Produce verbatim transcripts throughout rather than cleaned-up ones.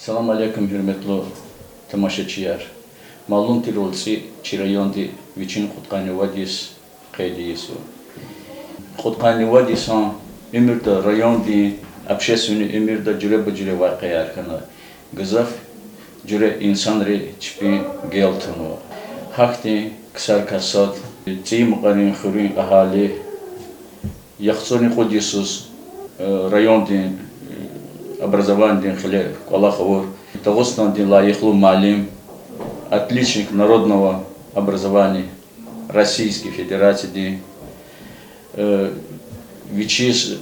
Салам алейкум, гьуьрметлу тамашачияр! Малум тирвал, ЦӀийи чи районди вичин кьудкъанни вад йис къейд ийизва. Кьудкъанни вад йисан уьмуьрда райондин общественный уьмуьрда жуьреба-жуьре вакъиаяр хьана. Гзаф жуьре инсанри чпин гел тунва. Гьахьтин ксарикай сад, ЦӀийи Мукьварин хуьруьн агьали, яхцӀурни кьуд йисуз, э, райондин, э, образованидин хиле кӀвалах авур Дагъустандин лайихлу муаллим, отличник народного образования Российской Федерациядин, э, вичиз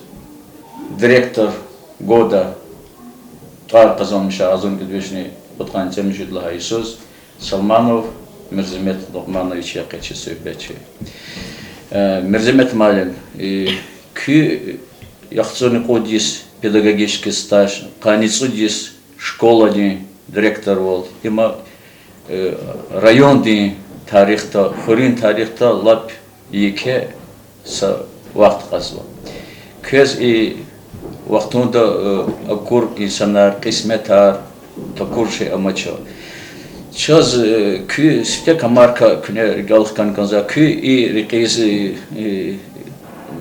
директор года тӀвар къазанмиша агъзурни кӀуьд вишни кьудкъанни цӀемуьжуьд лагьай йисуз Салманов Мирзамет Лукьманович я къе чи суьгьбетчи. Э, Мирзамет муаллим, э, куь яхцӀурни кьуд йис педагогический стаж, къанни цӀуд йис школадин директорвал, има, э, райондин тарихда, хуьруьн тарихда лап еке са вахт кьазва. Квез и вахтунда, э, акур инсанар, кьисметар такур шей амач. Чаз, э, куь сифте камарка куьне рикӀел хкана кӀанзава, куь и рекьиз, э,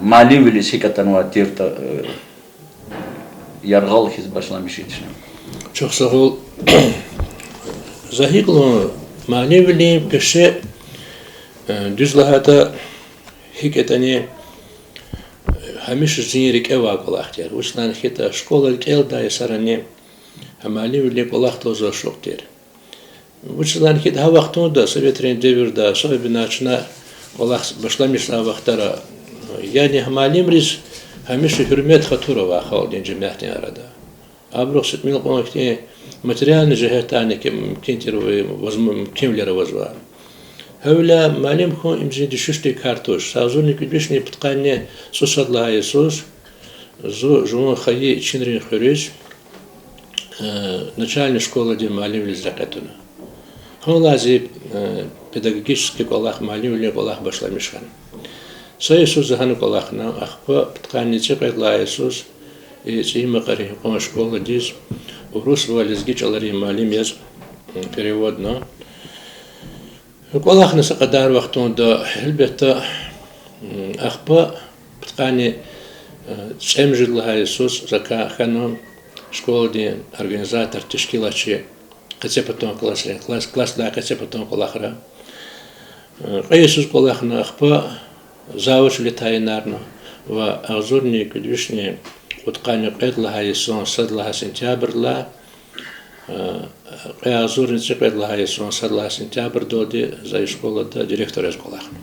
муаллимвилиз гьикӀ атанвай тиртӀа, э, яргъал хьиз башламишин чна. Чухсагъул. За гьикӀ лугьун, муаллимвилин пеше, э, дуьз лагьайтӀа, гьикӀ ятӀани, э, гьамиша зи рикӀе авай кӀвалах тир. Вучиз лагьайтӀа школа кӀелдай йисарани гьа муаллимвилин кӀвалахдал заз шукь тир. Вучиз лагьайтӀа гьа вахтунда, советрин девирда, особенно чна кӀвалах башламишзавай вахтара, яни гьа муаллимриз гьамиша гьуьрмет-хатур авай халкьдин, жемятдин арада. Абурухъ са тӀимил кьван ихьтин материальный жигьетдани мумкин тир, ваз-, мумкинвилер авазва. Гьавиляй муаллим хьун им зи дуьшуьшдин кар туш. Са агъзурни кӀуьд вишни пудкъанни цӀусад лагьай йисуз зун жуван хайи чинрин хуьруьз, э, начальный школадин муаллимвилиз рекье туна. Гьанлай зи, э, педагогический кӀвалах, муаллимвилин кӀвалах башламиш хьана. Са йисуз за гьана кӀвалахна, ахпа пудкъанни цӀикьвед лагьай йисуз и ЦӀийи Мукьварин юкьван школадиз урус ва лезги чӀаларин муаллим яз, м, переводна. КӀвалахна са кьадар вахтунда, гьелбетда, м, ахпа пудкъанни, э, цӀемуьжуьд лагьай йисуз закай хьана школадин организатор, тешкилатчи, къецепатан классрин, класс, классдай къецепатан кӀвалахра. Э, кьве йисуз кӀвалахна, ахпа завучвиле тайинарна ва агъзурни кӀуьд вишни кьудкъанни кьвед лагьай йисан сад лагьай сентябрдилай, э, кьве агъзурни цӀикьвед лагьай йисан сад лагьай сентябрдалди за и школада директор яз кӀвалахна.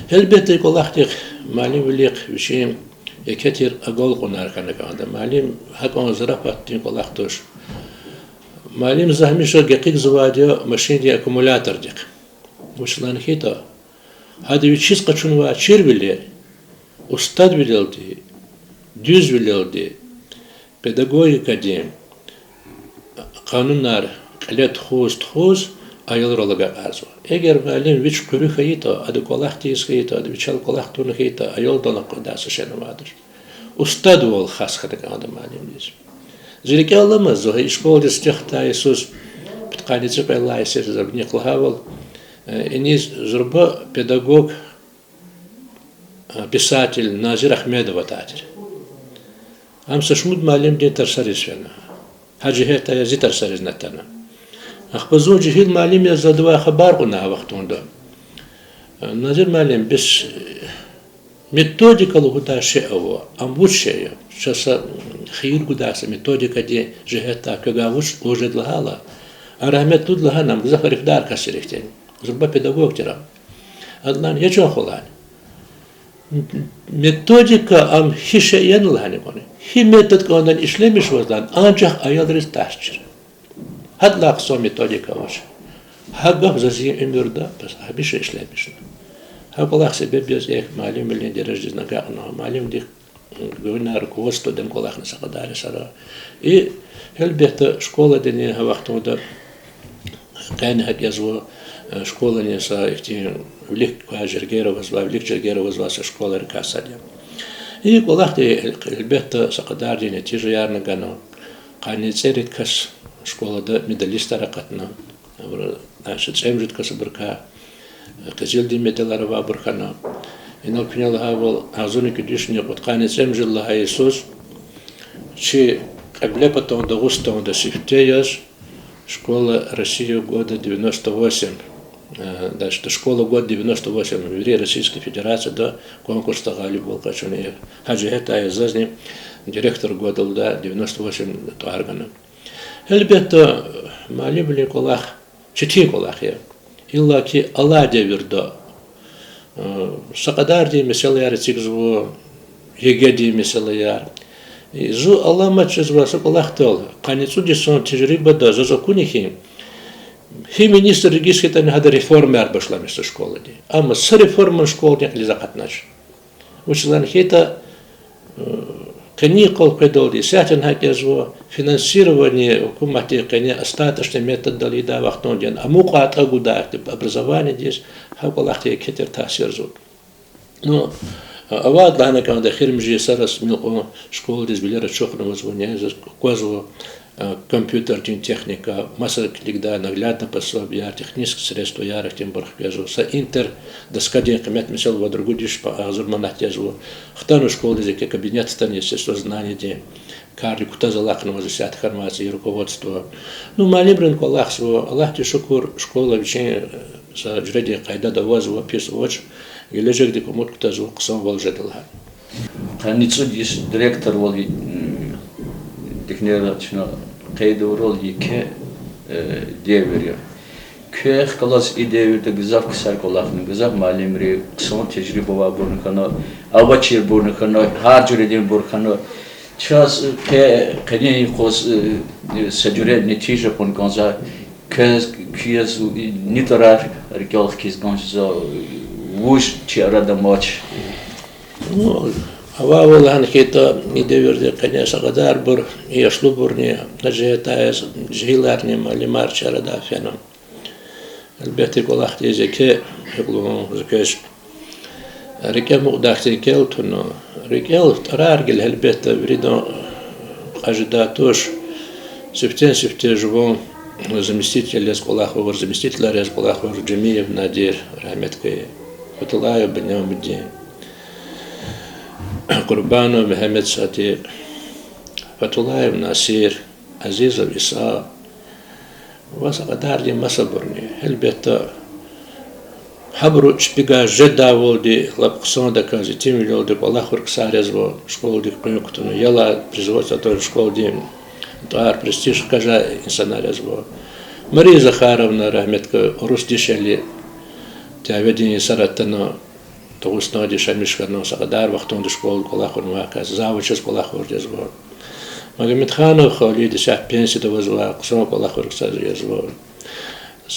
Гьелбетда, и кӀвалахдихъ муаллимвилихъ вичин еке тир агалкьунар хьана кӀанда. Муаллим гьакӀан зарапатдин кӀвалах туш. Муаллим за гьамиша гекъигзавайди я машиндин аккумулятордихъ. Вучиз лагьайтӀа гьада вичиз къачунвай чирвилер устадвилелди, дуьзвилелди, педагогикадин къанунар кьиле тухуз-тухуз, аялрал агакьарзава. Эгер муаллим вич къуьруь хьайитӀа, ада кӀвалах тийиз хьайитӀа, ада вичел кӀвалах тавуна хьайитӀа, аялдал акъваздай са шейни авайди туш. Устадвал хас хьана кӀанда муаллимдиз. Зи рикӀел аламаз, зун гьа и школадиз сифте хтай йисуз, пудкъанни цӀикьвед лагьай йисуз, за виникь лагьайвал, э, иниз зурба педагог, э, писатель Назир Ахмедов атай тир. Ам са шумуд муаллимдин тарсариз фена. Гьа жигьетдай зи тарсаризни атана. Ахпа зун жегьил муаллим яз за адавай хабар кьуна а вахтунда. Э, Назир муаллим, бес, э, методика лугьудай шей ава, ам вуч шей я? Чаз са хийир гудай са методикадин жигьетдай квевай вуч лугьуз жеда лагьайла, а рагьметлуди лагьана, ам гзаф арифдар кас тир ихьтин, зурба педагог тир ам. Ада лагьана: я чан хва, лагьана, методика ам гьи шей яни лагьана кӀвани, гьи метод кӀандани ишлемишзаваз лагьана, анжах аялриз тарс чира. Гьадалай хъсан методика авач. Гьа гаф за зи уьмуьрда бес гьамиша ишлемишна. Гьа кӀвалах себеб яз эхь муаллимвилин дережадиз агакьна, муаллимдихъ гуьгъуьнай руководстводани кӀвалахна са кьадар йисара. И, гьелбетда, школадини гьа вахтунда къени гьакӀ язва, э, школани са ихьтин вилик квай жергер авазва, вилик жергер авазвай са школайрикай сад я. И кӀвалахди, гьелбетда, са кьадардин нетижаярни гана. Къанни цӀерид кас школада медалистар акъатна. Абур, значит, цӀемуьжуьд кас абурукай, э, къизилдин медалар авайбур хьана. Инал куьне лагьайвал, агъзурни куьдишни кьудкъанни цӀемуьжуьд лагьай йисуз чи Кьиблепатан Дагъустанда сифте яз школа России года девяносто восемь, э, значит, школа года девяносто восемь, вири Российский Федерацияда конкурсда гъалибвал къачуна. Гьа жигьетдай зазни директор года лугьуда девяносто восемь тӀвар гана. Гьелбетда, муаллимрин кӀвалах четин кӀвалах я. Иллаки алай девирда, э, са кьадардин месэлаяр эцигзава, ЕГЭ-дин месэлаяр. Зун аламат жезва са кӀвалахдал, къанни цӀуд йисан тежрибада заз акуна хьи, гьи министр рикӀиз хьайитӀани гьада реформаяр башламишзава школадин. Амма са реформани школадин кьилиз акъатнач. Вучиз лагьайтӀа, э, къенин къал къведалди исятдани гьакӀ язва, финансирование гьукуматди къене остаточный методдал ийидай вахтунда, амукьай тӀа гудай ахьтин образованиедиз гьа кӀвалахди еке тир таъсир жезва. Ну, авайд лагьана кӀанда, эхиримжи йисара муькъуьн школадиз вилер ачухнавазва, нез аквазва, э, компьютердин техника, маса килигдай наглядный пособияр, технический средстваяр, ихьтинбур хквезва. Са интердоскадин къимет, месела, вад-ругуд виш агъзур манат язва. Хтанва школадиз еке кабинет хтана естествознанидин, кардик кутаз алахънаваз исятда хьанвай цӀийи руководство. Ну, муаллимрин кӀвалахзава, Аллагьдиз шукур, школа вичин, э, са жуьредин къайдада авазва, пис авач, гележегдик умуд кутазва, хъсанвал жеда лагьана. Къанни цӀуд йис директорвал, м, дихнера чна къейд авурвал, еке, э, девир я. Квехъ галаз и девирда гзаф ксар кӀвалахна, гзаф муаллимри, хъсан тежриба авайбурни хьана, авачирбурни хьана, гьар жуьрединбур хьана. Чаз къе-, къенин юкъуз, э, са жуьре нетижа кьун кӀанзавай, квез, квез и ни тӀварар рикӀел хкиз кӀанзава, вуж чи арада амач? Ну, авайвал лагьана хьайитӀа, и девирда къене са кьадарбур, и яшлубурни, гьа жигьетдай жегьиларни муаллимар чи арадай фена. Гьелбетда, кӀвалахдиз еке гьикӀ лугьун, за квез рикӀе амукьдай хьтин рикӀел туна. РикӀел тӀварар гила, гьелбетда, виридан кьажда туш. Сифтени-сифте жуван заместитель яз кӀвалах авур, заместителар яз кӀвалах авур Жемиев Надир, рагьметлу, Фатулаев Бунямудин, Къурбанов Мегьамед Садикь, Фатулаев Насир, Азизов Иса ва са кьадардин масабурни. Гьелбетда, гьабуру чпивай жедайвалди лап хъсандаказ, итимвилелди кӀвалах авур ксар язва, школадик къуьн кутуна, ялай производство тӀвар школадин тӀвар, престиж хкажай инсанар язва. Мария Захаровна, рагьметлу, урус дишегьли, дяведин йисара атана, Дагъустандиз яшамиш хьана, са кьадар вахтунда школада кӀвалах авунвай кас, завуч яз кӀвалах авур язва. Магомедханов Халид исятда пенсияда авазвай, хъсан кӀвалах авур ксар язва.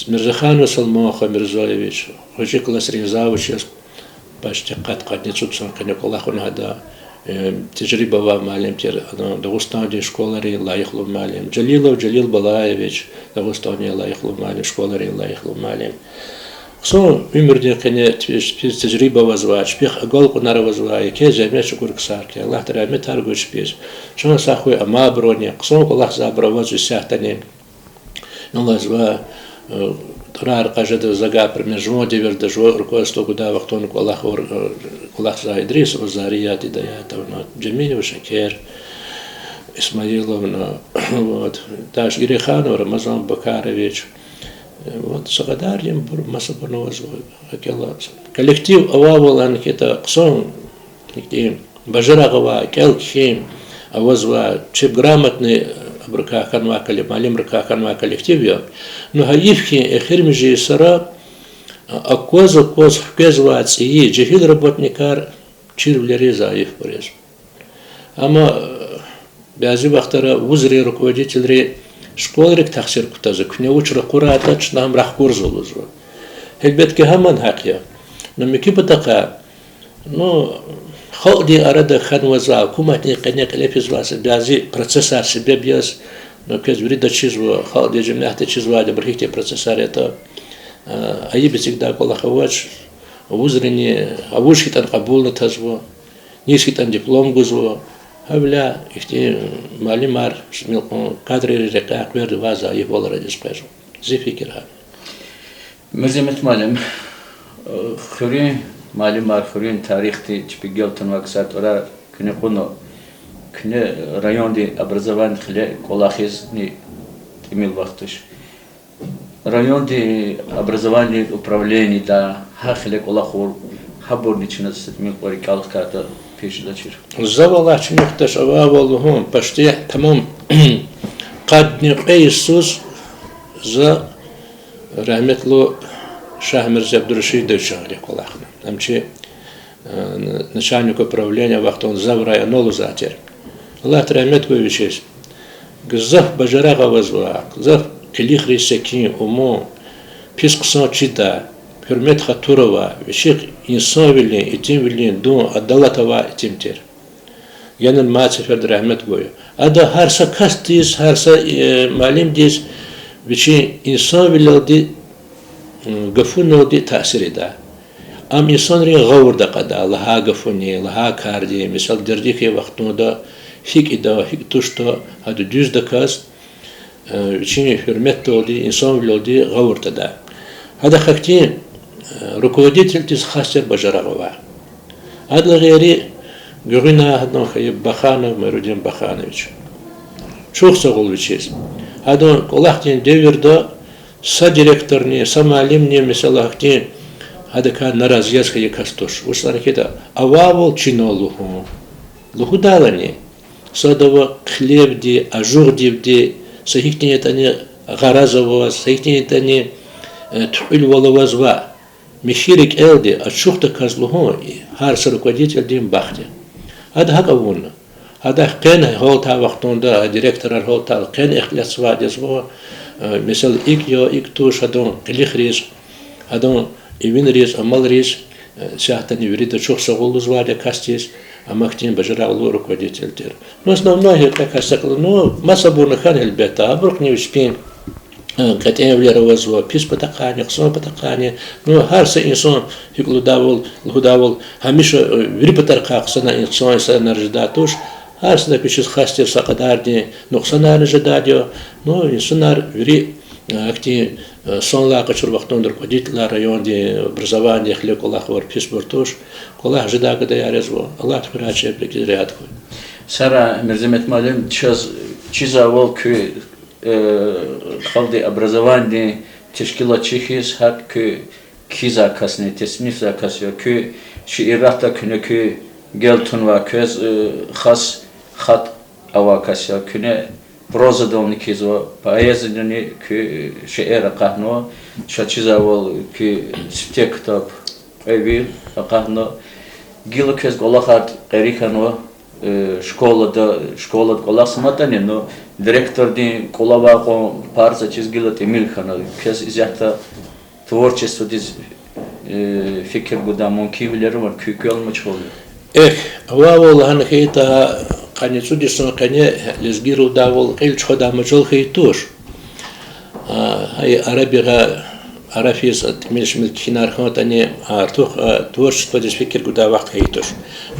Мирзаханов Салман Хамирзоевич, гъвечӀи классрин завуч яз, почти къад-къанни цӀуд сан къене кӀвалах авуна гьада, э, тежриба авай муаллим тир, ана Дагъустандин школайрин лайихлу муаллим. Жалилов Жалил Балаевич, Дагъустандин лайихлу муаллим, школайрин лайихлу муаллим. Хъсан уьмуьрдин къене чпи-, чпиз тежриба авазвай, чпихъ агалкьунар авазвай, еке зегьмет чӀугур ксар хьи, Аллагьди рагьметар гуй чпиз. Чан сагъ хьуй амайбуруни, хъсан кӀвалахзавайбур авазва исятдани. Аллагьди, э, тӀварар кьаз жеда за гьа пример, жуван девирда, жуван руководство гудай вахтунда кӀвалах авур, э, кӀвалахзавай Идрисова Зария Дидаятовна, Жемиева Шекер Исмаиловна, вот, дальше Герейханов Рамазан Бакарович, э, вот, са кьадаринбур, масабурни авазва, гьакӀ я. Коллектив авайвал лагьана хьайитӀа, хъсан ихьтин бажарагъ авай, кӀел-кхьин авазвай, чеб грамотный, абурукай хьанвай колле-, муаллимрикай хьанвай коллектив я. Ну, гьайиф хьи, эхиримжи йисара акваз-акваз хквезвай цӀийи жегьил работникар чирвилери зайифбур я. Амма бязи вахтара вузрин руководительри школайрик тахсир кутазва, куьне вуч ракъурайтӀа чна гьам ракъурзава лугьузва. Гьелбетда, гьамни гьахъ я. Ну, муькуь патахъай, ну, халкьдин арада хьанваз, гьукуматдин къене кьиле физвай са бязи процессар себеб яз, ну, квез вирида чизва, халкьдин жемятда чизвайди абуру гьихьтин процессар ятӀа, а, айиб эцигдай кӀвалах авач, вузрини, а, вуж хьайитӀани кьабулни тазва, низ хьайитӀани диплом гузва, Гьавиляй ихьтин муаллимар, муькъвен кадрийрин рекьяй къвердавай зайифвалриз къвезва. Зи фикир гьа. Мирземет муаллим, хуьруьн муаллимар, хуьруьн тарихдин чпи гел тунвай ксар тӀварар куьне кьуна, куьне райондин образованидин хиле кӀвалахизни тӀимил вахт туш. Райондин образованидин управленида, гьа хиле кӀвалах авур, гьабурни чна са тӀимил кьван рикӀел хкайтӀа пис жедачир. Завай алай чуьнуьхдач, авайвал лугьун, почти тамам къадни кьве йисуз за рагьметлу Шагьмирзе Абдурашидовичан гъиле кӀвалахна. Ам чи начальник управления вахтунда Заврай Анал лугьузвай тир. Аллагьди рагьмет гуй вичиз. Гзаф бажарагъ авазвай, гзаф къилихриз секин, умун, пис хъсан чидай, гьуьрмет-хатур авай, вичихъ инсанвилин, итимвилин дун, адалат авай итим тир. Генани мад сеферда рагьмет гуй. Ада гьар са касдиз, гьар са муаллимдиз вичин инсанвилелди, гафуналди таъсир ийидай. Ам инсанрин гъавурда акьадай лагьай гафунин, лагьай кардин, месела, дерди хьайи вахтунда гьикӀ ийида, гьикӀ туштӀа, гьада дуьздаказ, вичин гьуьрметдалди, инсанвилелди гъавурда акьадай. Гьада гьахьтин руководительдиз хас тир бажарагъ авай. Адалай гъейри гуьгъуьна гьадан хьайи Баханов Майрудин Баханович. Чухсагъул вичиз. Гьадан кӀвалахдин девирда са директорни, са муаллимни, месела, гьахьтин гьадакай нарази яз хьайи кас туш. Вучиз лагьайтӀа авайвал чинал лугьун. Лугьудайлани, садава хъилевди, ажугъдивди, са гьихьтин ятӀани гъараз аваз, са гьихьтин ятӀани туькьуьлвал аваз ваъ, михьи рикӀелди ачухдаказ лугьун, гьар са руководительдин бахт я. Ада гьакӀ авуна. Гьадахъ къени гьалтай вахтунда, директорар гьалтай къени ихтилатзавайди я зун, месела, икӀ я, икӀ туш, гьадан къилихриз, гьадан ивинриз, амалриз, исятдани вирида чухсагъул лугьузвайди я касдиз, ам ахьтин бажарагълу руководитель тир. Ну, основной гьикьван кас я кьуна, ну, масабурни хьана гьелбетда, абурухъни вич пин кьетӀенвилер авазва, пис патахъайни, хъсан патахъайни. Ну, гьар са инсан, гьикӀ лугьудайвал, лугьудайвал, гьамиша вири патарихъай хъсан инсан, инсанар жедай туш, гьар садак вичиз хас тир са кьадардин нукьсанарни жедайди я. Ну, инсанар вири ахьтин санлай къачур вахтунда руководителар, райондин образованидин хиле кӀвалах авур, писбур туш, кӀвалах жедай гадаяр я зун. Аллагьди хуьрай чеб рикӀиз регьят хьуй. Сара, Мирземет муаллим, чаз чизвайвал куь халкьдин образованидин тешкилатчи хьиз, гьакӀ куь кхьизвай касни, теснифзавай кас я, куь шииратда куьне куь гел тунвай, квез хас хатӀ авай кас я, куьне прозадални кхьизва, поэзиядани куь шиир акъатнава, ша чизвайвал куь сифте ктаб, кьве вил акъатна, гила квез кӀвалахар къери хьанва, школада, школада кӀвалахзаматӀани, ну, директордин кӀулавай кьван парза чиз гила тӀимил хьана, квез исятда творчестводиз фикир гудай мумкинвилер авани, куь квел машгъул я? Эхь, авайвал лагьана хьайитӀа, къанни цӀуд йисан къене лезгийрилай лугьудайвал кьил чухвадай мажал хьайи туш. Гьа и арабигъа, арафиз тӀимил-шимил кхьинар хьанатӀани, артух творчестводиз фикир гудай вахт хьайи туш.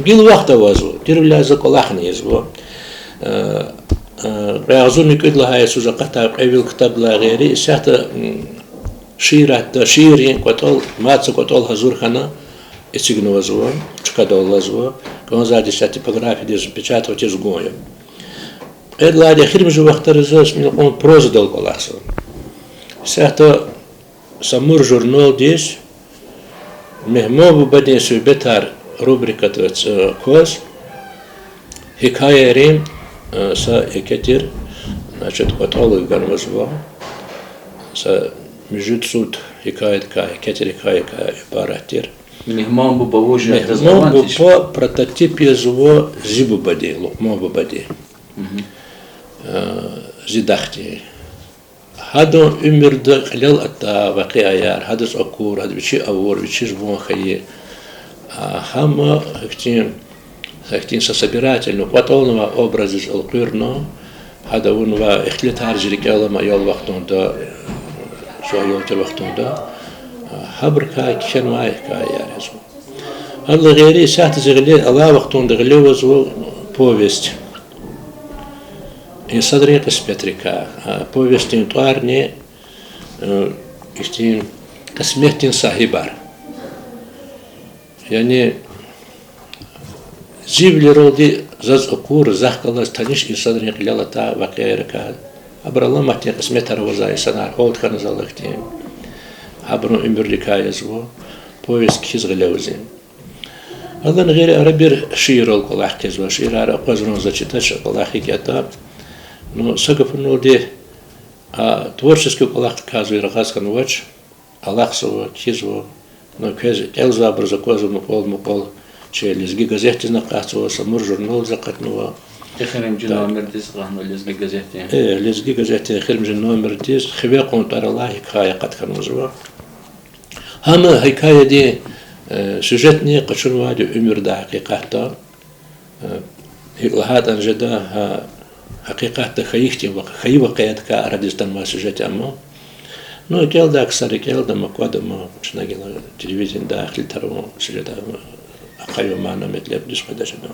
Гила вахт авазва, тирвиляй за кӀвалахни ийизва. Кьве агъзурни кӀуьд лагьай йисуз акъатай кьве вил ктабдилай гъейри, исятда шииратда шииррин кӀватӀал, мад са кӀватӀал гьазур хьана, эцигнавазва, чкадал алазва, кӀанзавайди са типографиядиз печатать ийиз гун я. Кьвед лагьайди эхиримжи вахтара заз муькъвен прозадал кӀвалахзава. Исятда Самур журналдиз Мегьман бубадин суьгьбетар рубрикада кваз гьикаярин са еке тир, значит, кӀватӀал ганвазва, са муьжуьд-цӀуд гьикаядикай, еке тир гьикаядикай ибарат тир. Мегьман буба вуж я? Мегьман буба прототип я зун зи бубадин, Лукьман бубадин, зи дахдин. Гьадан уьмуьрда кьилел атай вакъиаяр, гьадаз акур, гьада вичи авур, вичиз ван хьайи, гьам ихьтин, ихьтин са собирательный, кӀватӀалнавай образиз элкъуьрна, гьада авунвай ихтилатар зи рикӀел алама аял вахтунда, зун аял тир вахтунда, гьабурукай кхьенвай гьикаяр я зун. Гьадалай гъейри исятда зи гъиле, алай вахтунда гъиле авазва Повесть. Инсанрин кьисметрикай. А, повестьдин тӀварни, э, ихьтин кьисметдин сагьибар. Яни зи вилералди заз акур, захъ галаз таниш инсанрин кьилел атай вакъиайрикай, абурун аламатдин кьисметар авазвай инсанар, гьалд хьанвай залахьдин, гьабурун уьмуьррикай язва, повесть кхьиз гъиле авазва. Адан гъейри арабир шиирал кӀвалах къвезва, шиирар акъвазрун заз чидач, кӀвалах гьикӀ ятӀа. Ну, са гафуналди, а, творческий кӀвалахдикай зун рахаз хьанвач, алахъзава, кхьизва, ну, квез кӀелзавайбуруз аквазва мукьвал-мукьвал, чи Лезги газетдизни акъатзава, Самур журналдиз акъатнава. Эхиримжи номердиз акъатнава Лезги газетдин. Э, Лезги газетдин эхиримжи номердиз хиве кьун тӀвар алай гьикая акъат хьанвазва. Гьам гьикаядин, э, сюжетни къачунвайди уьмуьрдай гьакъикъатда. Э, гьикӀ лагьайтӀани жеда, гьа, гьакъикъатда хьайи хьтин вакъ-, хьайи вакъиадикай арадиз атанвай сюжет я ам. Ну, кӀелдай ксари кӀелда ама, кӀвада ама, чна гила телевиденидай ихтилатар авун, сюжетар ахъаюн, мана-метлеб дуьз къведач ана.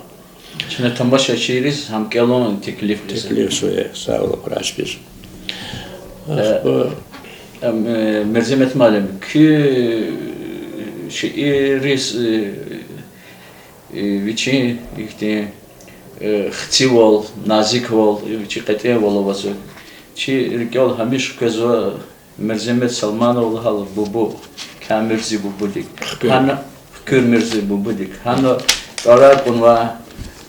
Чна тамашачийриз гьам кӀелун теклифзава. Теклифзава, сагърай, куьрагь чпиз. Э, ахпа, э, Мерземет муаллим, куь шиирриз, э, э, вичин ихьтин, э, хцивал, назиквал, э, вичин кьетӀенвал авазва. Чи рикӀел гьамиша къвезва Мерземет Салманова лагьайла Бубу, Камир зи Бубудик. Хкуьр. Гьана, Хкуьрмир зи Бубудик. Гьана тӀварар кьунва,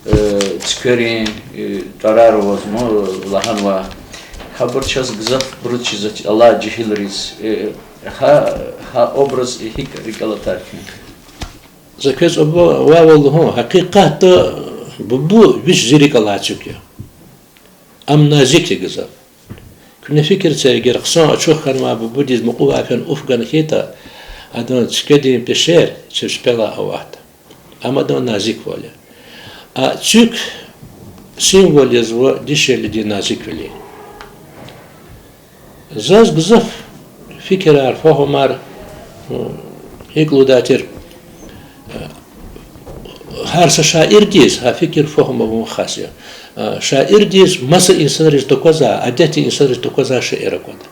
э, цуькверин, э, тӀварар аваз ма лагьанва. Гьабур чаз гзафбуруз чизвач, алай жегьилриз. Э, гьа, гьа образ гьикӀ рикӀел атайди куьн? За квез ава-, авайвал лугьун, гьакъикъатда Бубу вич зи рикӀ алай цуьк я. Ам назик я гзаф. Куьне фикир це, эгер хъсан ачух хьанвай Бубудиз мукьувай фена уф гана хьайитӀа, адан цуькведин пешер чеб чпелай аватда. Ам адан назиквал я. А цуьк символ язва дишегьлидин назиквилин. Заз гзаф фикирар, фагьумар, м, икӀ лугьудай тир, э, гьар са шаирдиз гьа фикир, фагьум авун хас я. Э, шаирдиз маса инсанриз таквазвай, адетдин инсанриз таквазвай шиир аквада.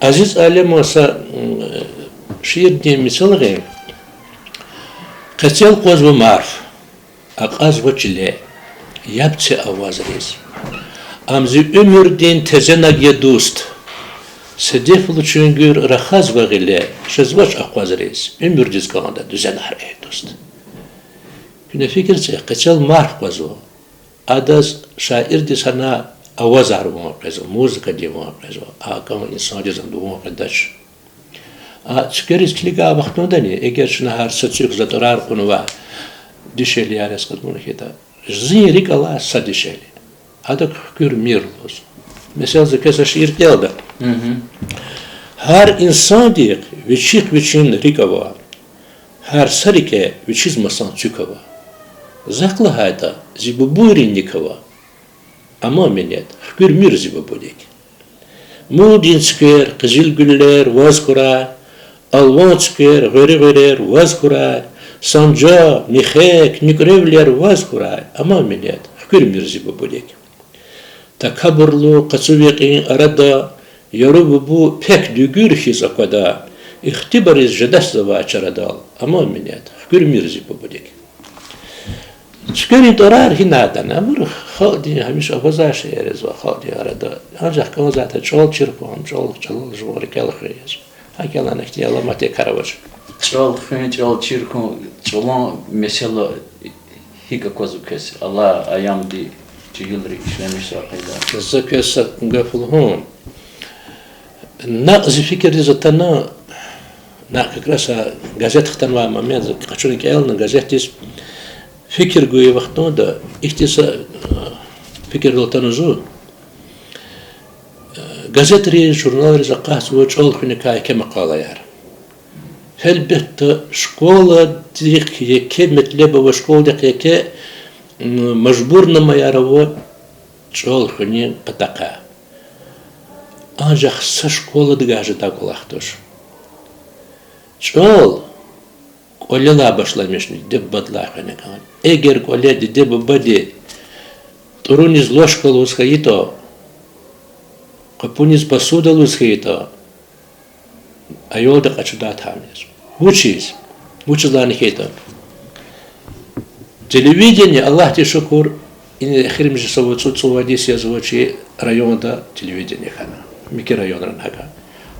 Азиз алиман са, м, шиирдин мисал гъин: къецел къвазва марф, акьазва чиле, яб це авазриз. Ам зи уьмуьрдин тезенаг я, дуст. Седефлу чуьнгуьр рахазва гъиле, жезвач акъвазриз, уьмуьрдиз кӀанда дуьзенар, эй дуст. Куьне фикир це, къецел марф къвазва. Адаз, шаирдиз, гьана авазар ван къвезва, музыкадин ван къвезва, а кӀан инсандиз ам ван къведач. А цуьквериз килигай вахтундани, эгер чна гьар са цуьк, за тӀварар кьунвай дишегьлияр яз къалурна хьайитӀа, зи рикӀ алай са дишегьли, адак Хкуьрмир лугьуз. Месела, за квез са шиир кӀелда. Гьар инсандихъ вичихъ вичин рикӀ ава, гьар са рикӀе вичиз масан цуьк ава. Захъ лагьайтӀа, зи бубуйрин ник ава. Аман минет, Хкуьрмир зи бубудик. Мулдин цуьквер, къизилгуьллер ваз хьурай, алван цуьквер, гъвери-гъверер ваз хьурай, санжар, мехъер, нуькӀревилер ваз хьурай, аман минет, Хкуьрмир зи бубудик. Такабурлу, къацу векьин арада яру бубу пек дуьгуьр хьиз аквада, ихтибариз жедач завай чарадал, аман минет, Хкуьрмир зи бубудик. Цуькверин тӀварар гьинай атана, абур халкьдин гьамиша авазвай шиирар я, халкьдин арада. Анжах кӀанзавайтӀа чӀал чир хьун, чӀал чӀалал жуван рикӀел хуьн яз. ГьакӀ ана ихьтин аламатдин кар авач. ЧӀал хуьн, чӀал чир хьун, чӀалан месела гьикӀ аквазва квез, алай аямдин жегьилри ишлемишзавай къайда? За квез са гаф лугьун. Накь зи фикирдиз атана, накь как раз газет хтанвай момент, за къачуна кӀелна газетдиз, фикир гуй вахтунда, ихьтин са, э, фикирдал атана зун. Газетриз, журналриз акъатзава чӀал хуьникай еке макъалаяр. Гьелбетда, школадихъ еке метлеб ава, школадихъ еке, м, мажбурнамаяр ава чӀал хуьнин патахъай. Анжах са школадикай жедай кӀвалах туш. ЧӀал кӀвалелай башламишна, диде-бубадилай хвена кӀанда. Эгер кӀвале диде-бубади тӀуруниз ложка лугьуз хьайитӀа, къапуниз посуда лугьуз хьайитӀа, аялди къачудай тамир. Вучиз? Вучиз лагьана хьайитӀа, телевидение, Аллагьдиз шукур, ина эхиримжи са вад цӀу-, цӀувад йис язва чи районда телевидение хьана. Микьи районра гьакӀа.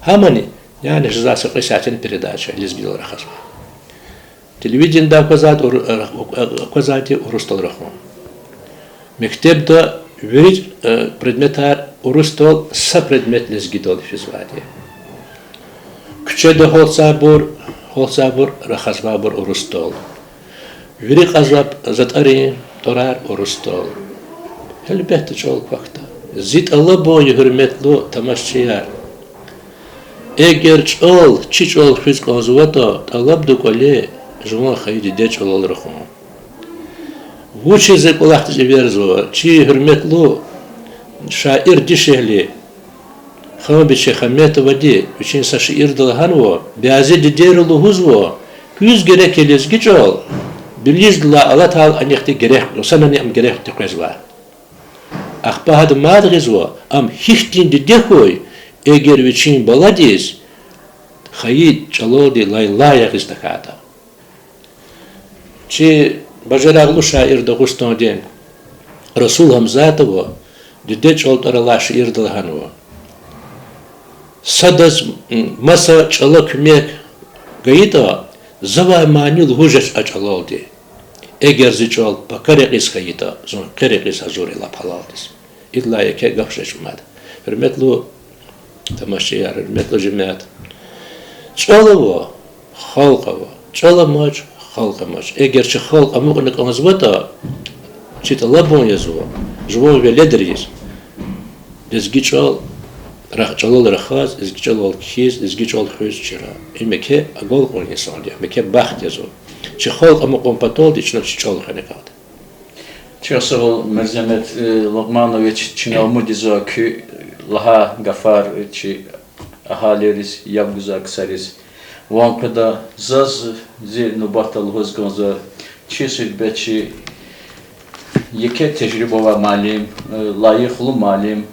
Гьамани, яни, жезва са кьве сятина передача лезгидал рахазва. Телевидениеда аквазвайди ур-, аквазвайди урусдал рахун. Мектебда вири, э, предметар урусдал, са предмет лезгидалди физвайди. Куьчеда гьалтзавайбур, гьалтзавайбур, рахазвайбур урусдал. Вири кьазвай затӀарин тӀварар урусдал. Гьелбетда, чӀал квахьда. Зи тӀалабун я, гьуьрметлу тамашачияр. Эгер чӀал, чи чӀал хуьз кӀанзаватӀа, тӀалабда кӀвале жуван хайи диде чӀалал рахун. Вучиз за кӀвалахдиз эверзава? Чи гьуьрметлу шаир дишегьли Ханбиче Хаметовади вичин са шиирда лагьанва, бязи дидейри лугьузва, куьз герек я лезги чӀал, билиждилай алатайла анихъди герек, санани ам герек къвезвай. Ахпа гьада мад гъизва, ам гьихьтин диде хьуй, эгер вичин баладиз хайи чӀалалди лайлай ягъиз тахьайтӀа. Чи бажарагълу шаир Дагъустандин Расул Гьамзатова Диде чӀал тӀвар алай шиирда лагьанва: садаз, м, маса чӀала куьмек гайитӀа, завай мани лугьуз жеч а чӀалалди. Эгер зи чӀал пака рекьиз хьайитӀа, зун къе рекьиз гьазур я лап гьалалдиз. Идалай еке гаф жеч мад. Гьуьрметлу тамашачияр, гьуьрметлу жемят. ЧӀал ава, халкь ава. ЧӀал амач, халкь амач. Эгер чи халкь амукьна кӀанзаватӀа, чи тӀалабун язва жуван веледриз лезги чӀал, рах-, чӀалал рахаз, лезги чӀалал кхьиз, лезги чӀал хуьз чира. Им еке агалкьун инсандин, им еке бахт язва. Чи халкь амукьун паталди чна чи чӀал хвена кӀанда. Чухсагъул, Мирзамет, э, Лукьманович, чна умуд ийизва куь лагьай гафар, э, чи агьалийриз, яб гузвай ксариз. Ван къведа, заз, зи нубатда лугьуз кӀанзава, чи суьгьбетчи еке тежриба авай муаллим, э, лайихлу муаллим,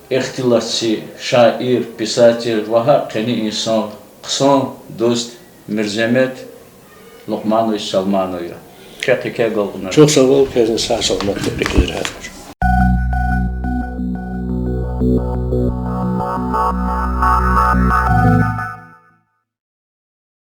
ихтилатчи, шаир, писатель ва гьакӀ къени инсан, хъсан дуст Мирзамет Лукьманович Салманов я. Квехъ еке агалкьунар. Чухсагъул, квезни сагъ-саламат тиркизрай.